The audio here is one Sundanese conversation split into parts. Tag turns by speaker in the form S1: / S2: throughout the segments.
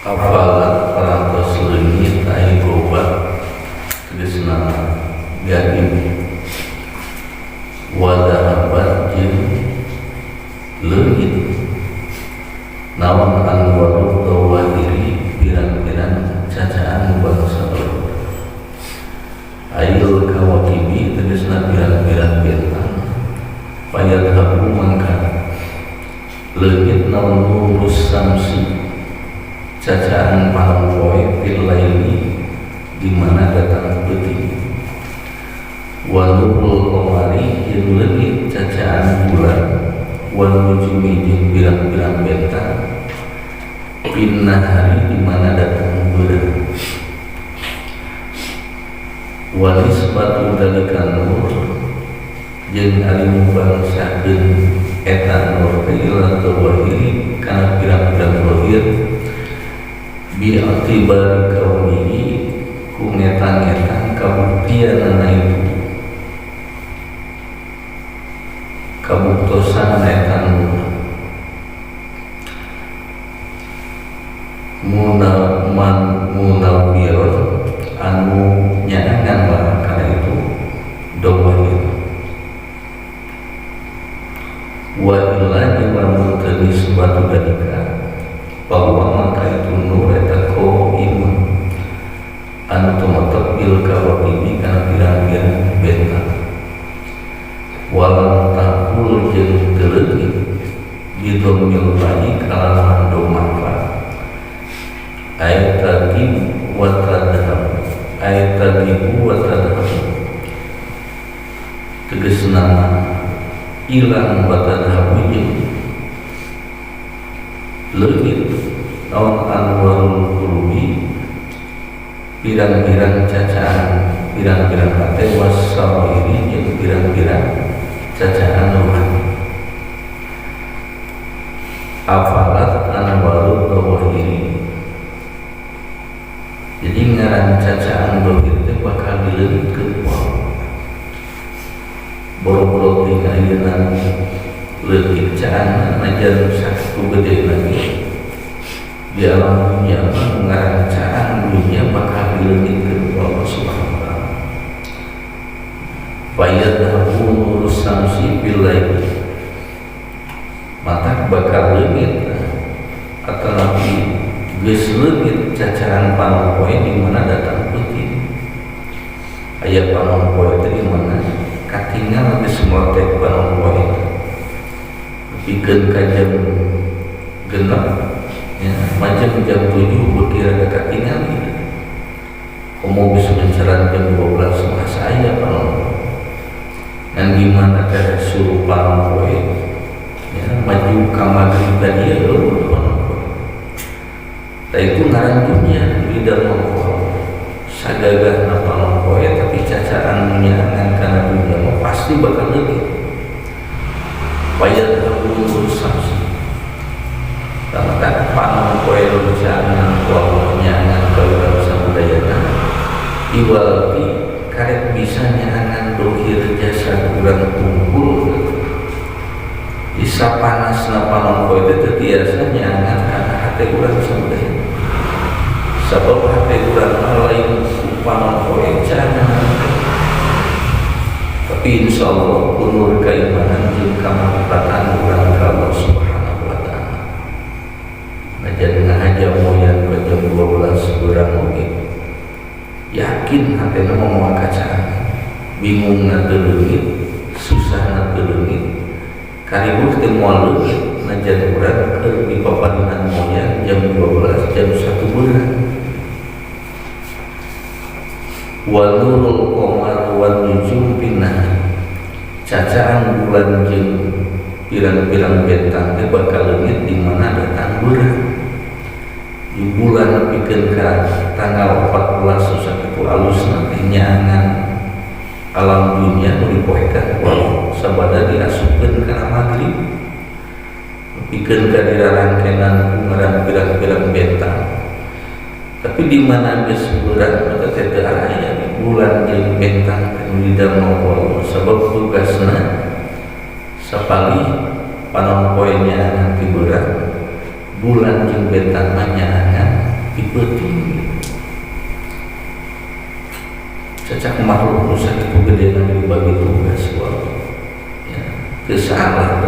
S1: Afalat parantos leungit ai gobat tegasna gaib wa dhahabat jeung leungit naon anwaru dawahiri pirang-pirang cacaan bangsa ail kawakibi tegasna pirang-pirang bintang fayadhabu mangka leungit naon nurus samsi cacaan panon poe fil laili di mana datang peuting wa nurul qamari jeung leungit cacaan bulan wa nujumi jeung pirang-pirang bintang fin nahari di mana datang beurang wa nisbatu dzalika nur jeung ari mubangsakeun eta nur teh ila zawahiri kana pirang-pirang zahir bi'tibari kaunihi ku ngetang-ngetang kabuktianana itu kabuktosan eta nur munawwiron anu nyaangan lah karena itu dawahir wa illa jeung lamun teu nisbatu dalika bahwa maka itu nur eta qaimun anu tumetep bil kawakibi kana pirang-pirang bentang walam takul jeung teu leungit bidomil bayi kalawan domah fa ay tagib wa tadhab ay tagibu wa tadhab tegasna ilang wa tadhabu jeung leungit naon anwarul qulubi pirang-pirang cacaan pirang-pirang hate wasawairi jeung pirang-pirang cacaan rohani afalat anwarul dawahiri. Jadi ngaran cacaan dohir teh bakal dileungitkeun ku Allah. Boro-boro teh ayeuna leutik caanna najan sakitu gedena ge di alam dunia mah ngaran caan dunia bakal dileungitkeun ku Allah Subhanahu wa taala. Fayadhabu nurus samsi fil lail mata bakal leungit atau nabi geus leungit cacaan panon poe di mana datang peuting aya panon poe teh di mana katingal geus meletek panon poe pikeun ka jam genep ya macam jam 7 beuki rada katingal gitu komo geus menceran jam 12 mah aya panon poe dan di mana teh suruh panon poe ya maju ka magrib tadi ya leuweuh panon poe. Tah itu ngaran dunia di dalam sagagahna panon poe tapi cacaan nyaangan kana dunia mah pasti bakal leungit. Fayadhabu nurus samsi maka panon poe nu caangan ku Allah nyaangan ka urang samudayana iwalti karek bisa nyaangan dohir jasad urang kumpul isa panasna panon poe teh teu tiasa nyaangan kana hate urang samudayana sabab hate urang mah lain ku panon poe caangan tapi insyaallah ku nur keimanan jeung kamaripatan urang ka Allah Subhanahu wa taala. Najan ngahaja moyan ke jam 12 beurang oge yakin hatena mah moal kacaan bingung na teu leungit susah na teu leungit kariweuh teh moal leungit najan urang keur di paparinan moyan jam 12 jam 1 beurang. Wa nurul qamar wan nujum pinah cacaan bulan jeung pirang-pirang bentang teh bakal leungit di mana datang beurang di bulan nepikeun ka tanggal 14 sakitu alusna teh nyaangan alam dunia nu dipoekan ku Allah sabada diasupkeun kana magrib nepikeun ka dirarangkenan ku ngaran pirang-pirang bentang tapi di mana geus beurang maka teh teu araya bulan jeung bentang teh nu didamel ku Allah sabab tugasna sapalih panon poe nyaangan ti beurang bulan jeung bentang mah nyaangan Ti peuting gitu. Cacak makhluk nu sakitu gedena dibagi tugas ku Allah. Ya, teu salah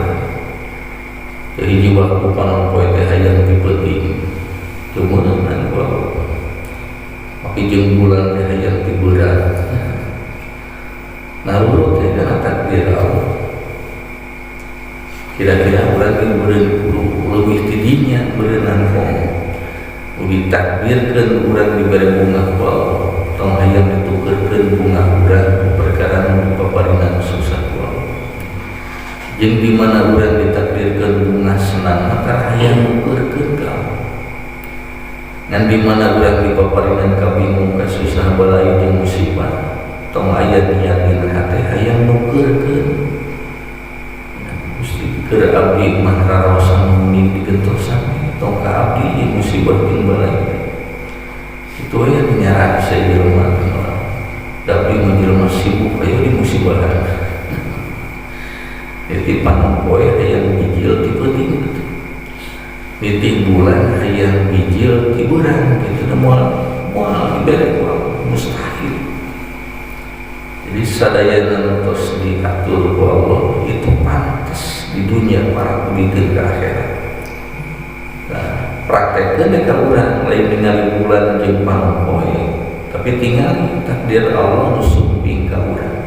S1: teu hiji waktu panon poe teh hayang ti peuting teu meunang ku Allah. Tapi jeung bulan teh hayang ti beurang. Nah, urut teh kana takdir Allah. Kira-kira urang ge meureun kudu leuwih ti dinya meureunnan komo. Nu ditakdirkeun urang dibere bungah ku Allah. Tong hayang ditukerkeun bungah urang ku perkara nu dipaparinan susah ku Allah. Jeung di mana urang ditakdirkeun bungah senang maka hayang nukerkeun ka Allah. Ngan di mana urang dipaparinan kabingung kasusah balai jeung musibah tong aya niat dina hate hayang nukerkeun. Gusti keur abdi mah raraosan mending digentosan tong ka abdi ieu musibah jeung balai. Itu aya nyarasa jelema da abdi mah jelema sibuk aya di musibahan. Jadi panon poe hayang bijil ti peuting gitu. Nitih bulan hayang bijil ti beurang gitu da moal moal dibere ku Allah, mustahil. Jadi sadayana nu tos diatur ku Allah itu pantas di dunia para dugikeun ka akhirat. Nah, praktekkeun ka urang lain ningali bulan jeung panon poe, tapi tingali takdir Allah nu sumping ka urang.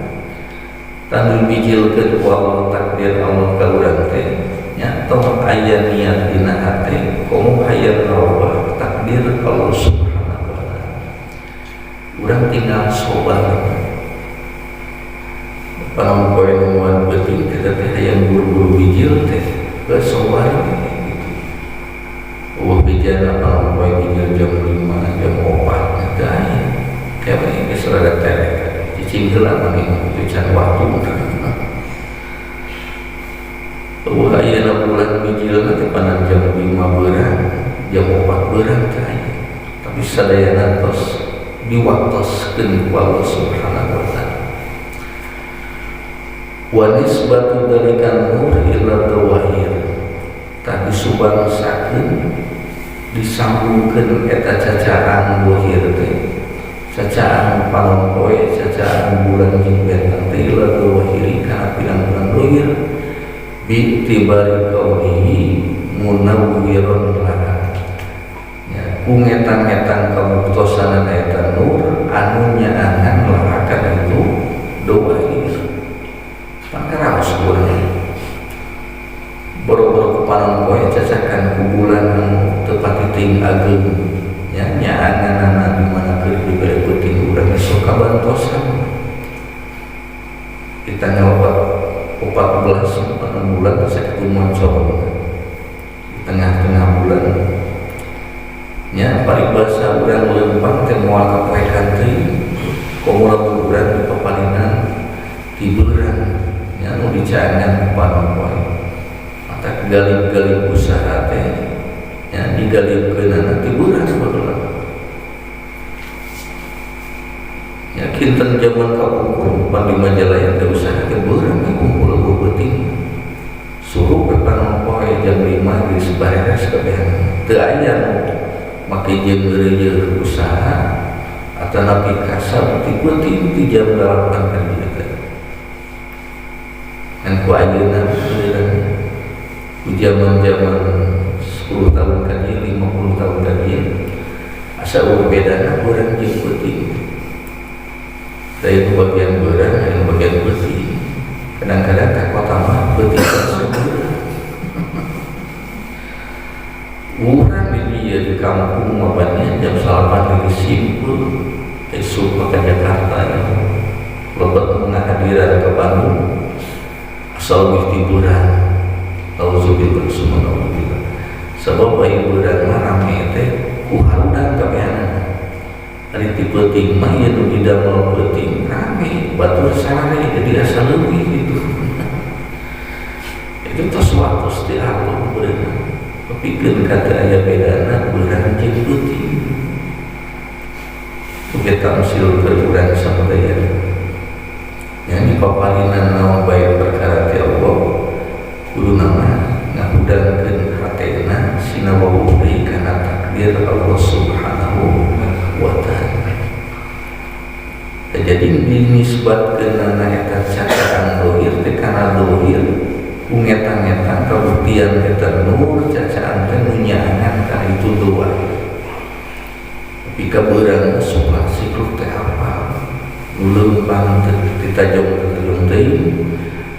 S1: Tah bijilkeun ku Allah takdir Allah ka urang teh nya tong aya niat dina hate komo hayang ngarobah takdir Allah Subhanahu wa taala. Urang tinggal sobar. Panon poe nu peuting teh teh hayang buru-buru bijil teh geus sobar gitu. Eueuh bijana panon poe bijil jam 5 jam 4 teu aya. Kewe geus rada terek cicing heula maneh itu can waktu. Eueuh ayeuna bulan bijilna teh panan jam 5 beurang, jam 4 beurang teh aya. Tapi sadayana tos diwaktoskeun ku Allah Subhanahu wa taala. Wa nisbatu dzalikan nur ila dzawahir. Tah disubangsakeun disambungkeun eta cacaan zahir teh. Cacaan panon poe, cacaan bulan jeung bentang teh ila dzawahiri kana pirang-pirang zahir bi tibari kaunihi munawwiron laha. Ya, ku ngetang-ngetang kabuktosanana eta nur anu nyaangan lahakan itu dzawahir. Pangkaraos urang. Boro-boro ku panon poe cacakan ku bulan anu teu pati ageung nya nyaanganana di mana keur dibere peuting urang sok kabantosan. Di tanggal 14 bulan teh sakitu mancong di tengah-tengah bulan nya paribasa urang leumpang teh moal kapoekan teuing komo lamun urang di papalinan ti beurang nya nu dicaangan ku panon poe. Mata galib-galib usaha teh nya digalibkeunana ti beurang baheula. Ya kinten zaman kapungkur pan di Majalaya teh usaha teh beurang we kumpul eueuh peuting. Suruh we panon poe jam 5 geus bareres kabehan. Teu aya nu make jeung ngeureuyeuh usaha atanapi kasab ti peuting ti jam 8 ka dieu teh. Ngan ku ayeuna beurang ku zaman-zaman 10 tahun ka dieu 50 tahun ka dieu asa eueuh bedana beurang jeung peuting. Da itu bagian beurang, aya bagian peuting. Kadang-kadang ka kota mah peuting asa beurang. Urang di dieu di kampung mah banyak jam 9 geus simpul esuk mah ka Jakarta ya. Lebet ngahadiran ke Bandung asal leuwih ti beurang. Auzubillah summa auzubillah. Sabab aya beurang mah rame teh ku harudang kabehanana. Ari ti peuting mah ieu nu didamel peuting rame batur sare jadi asa leuwih gitu. Itu tos waktos ti Allah beurang. Pikeun kata aya bedana beurang jeung peuting. Oke tamsil keur urang sadayana. Nya di paparinan naon bae perkara ti Allah kudu nama ngahudangkeun hatena sina wawuh deui kana takdir Allah Subhanahu Dinisbatkeunana eta cacaan dohir teh kana dohir ku ngetang-ngetang kabuktian eta nur cacaan teh nu nyaangan kana itu doa. Tapi kabeurang sok sikluk teh apa nu leumpang teh ditajong-tajong teuing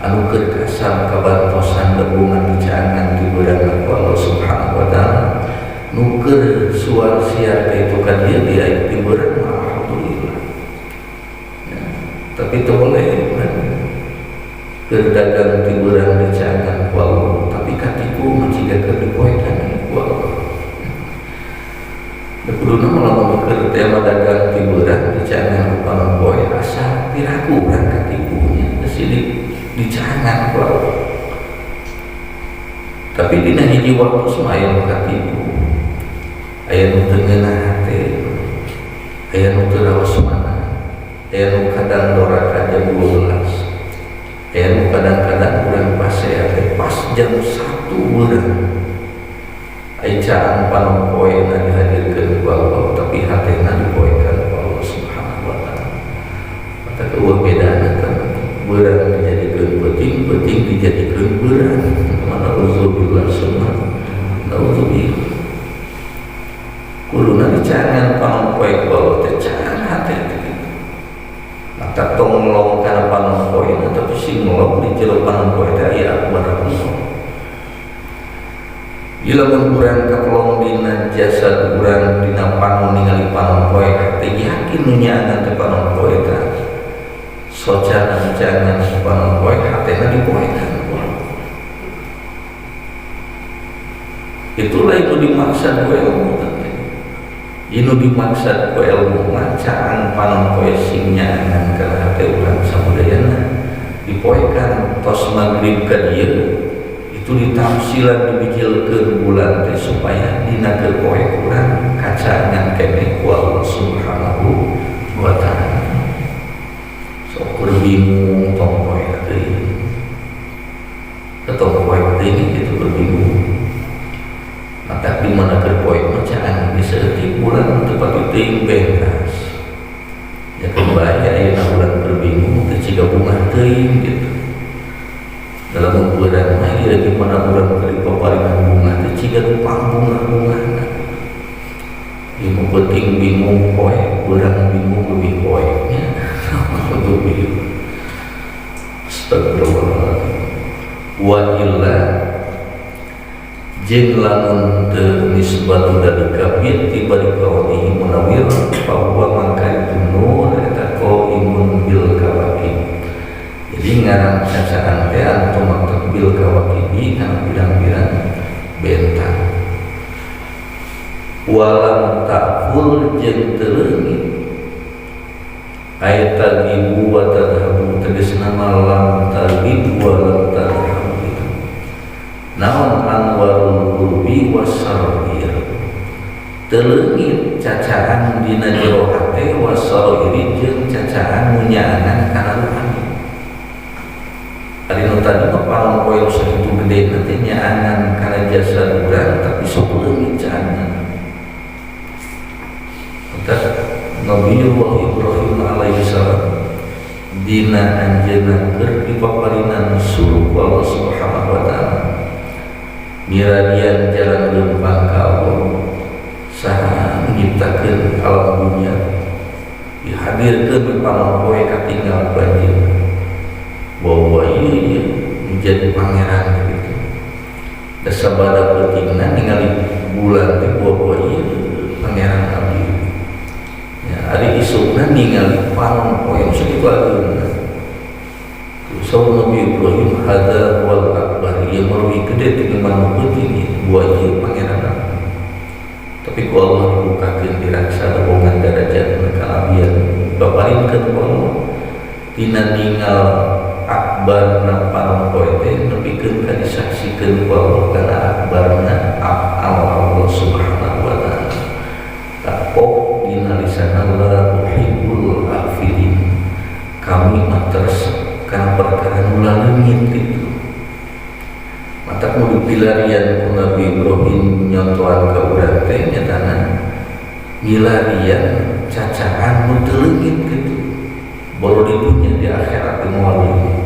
S1: anu keur kasab kabantosan lebungan dicaangan di beurang ku Allah Subhanahu wa taala, nu keur suar siar ka itu ka dieu di beurang, alhamdulillah ya. Tapi itu boleh keur dagang ti beurang dicaangan ku Allah, tapi katipu mah jiga keur dipoekan ku Allah. Da kuduna mah lamun keur tema dagang ti beurang dicaangan ku panon poe, asa piraku urang katipunya sidik dicaangan ku Allah. Tapi dina hiji waktu mah aya nu katipu, aya nu teu ngeunah hate, aya nu teu raos mana, aya nu kadang doraka jam 12, aya nu kadang-kadang urang pasea teh pas jam 1 beurang aya caang panon poena dihadirkeun ku Allah, tapi hatena dipoekan ku Allah Subhanahu wa taala. Maka eueuh bedana kan beurang dijadikeun peuting, peuting dijadikeun beurang. Mana uzubillah summa naudzubillah. Kuduna dicaangan panon poe ku Allah teh caang hate teh kitu. Maka tong melong kana panon poena, tapi sing melong di jero panon poe teh aya akbar Allah. Bila mun urang kapelong dina jasad urang dina panon ningali panon poe, hate yakin nu nyaangan teh panon poe teh. Socana dicaangan ku panon poe, hatena dipoekan ku Allah. Itulah itu dimaksud ku ilmu teh. Inu dimaksud ku ilmu macaang panon poe sing nyaangan kana hate urang samudayana dipoekan tos magrib ka dieu itu ditamsilan dibijilkeun bulan teh supaya dina keur poe urang kacaangan keneh ku Allah Subhanahu wa taala. Sok keur bingung tong poe teuing. Tong poe teuing itu keur bingung. Maka di mana keur poe mah caang bisa eutik bulan teu pati teuing bengkas. Ya kembali ayeuna urang keur bingung teh ciga bunga teuing gitu. Dalam ukuran mah ieu di mana urang keur dipaparingan bunga teh ciga nu pangbunga-bungana. Ieu mah penting bingung poe, urang bingung leuwih poe nya. Untuk bingung. Astagfirullahaladzim. Wa illa jeung lamun teu nisbatu dalika bi kaunihi munawwir fa huwa mangka itu nur eta qaimun bil kawakib. Jadi ngaran cacaan teh anu tumatak bil kawakibi kana pirang-pirang bentang. Walam ta'ful jeung teu leungit ay tagibu wa tadhabu, tegasna lam tagib wa lam tadhabu gitu. Naon anwarul qulubi wasarair teu leungit cacaan dina jero hate wasarairi jeung cacaan nu nyaangan kana ruhani. Ari nu tadi mah panon poe nu sakitu gede teh nyaangan kana jasad urang, tapi sok leungit caangan. Maka Nabiullah Ibrahim alaihi salam dina anjeunna keur dipaparinan suruh ku Allah Subhanahu wa taala miradian jalan leumpang ka Allah saha nyiptakeun alam dunia dihadirkeun di panon poe katinggal ku anjeunna bahwa ieu ieu menjadi pangeran gitu. Da sabada peutingna ningali bulan teh bahwa ieu pangeran abdi. Ya, ari isukna ningali panon poe nu sakitu ageungna. Saur Nabi Ibrahim hadza wal akbar, ieu mah leuwih gede tinimbang nu peuting ieu, buah ieu pangeran abdi. Tapi ku Allah dibukakeun diraksa dobongan darajat kanabian baparinkeun ku Allah tina ningal akbarna panon poe teh nepikeun ka disaksikeun ku Allah kana akbarna Allah Subhanahu wa taala. Tapok dina lisan la uhibbul afilin, kami mah teresep kana perkara nu laleungit itu. Mata kudu pilarian ku Nabi Ibrahim nyontohan ka urang teh nyatana ngilarian cacaan nu teu leungit gitu. Baru di dunia, di akhirat di moal.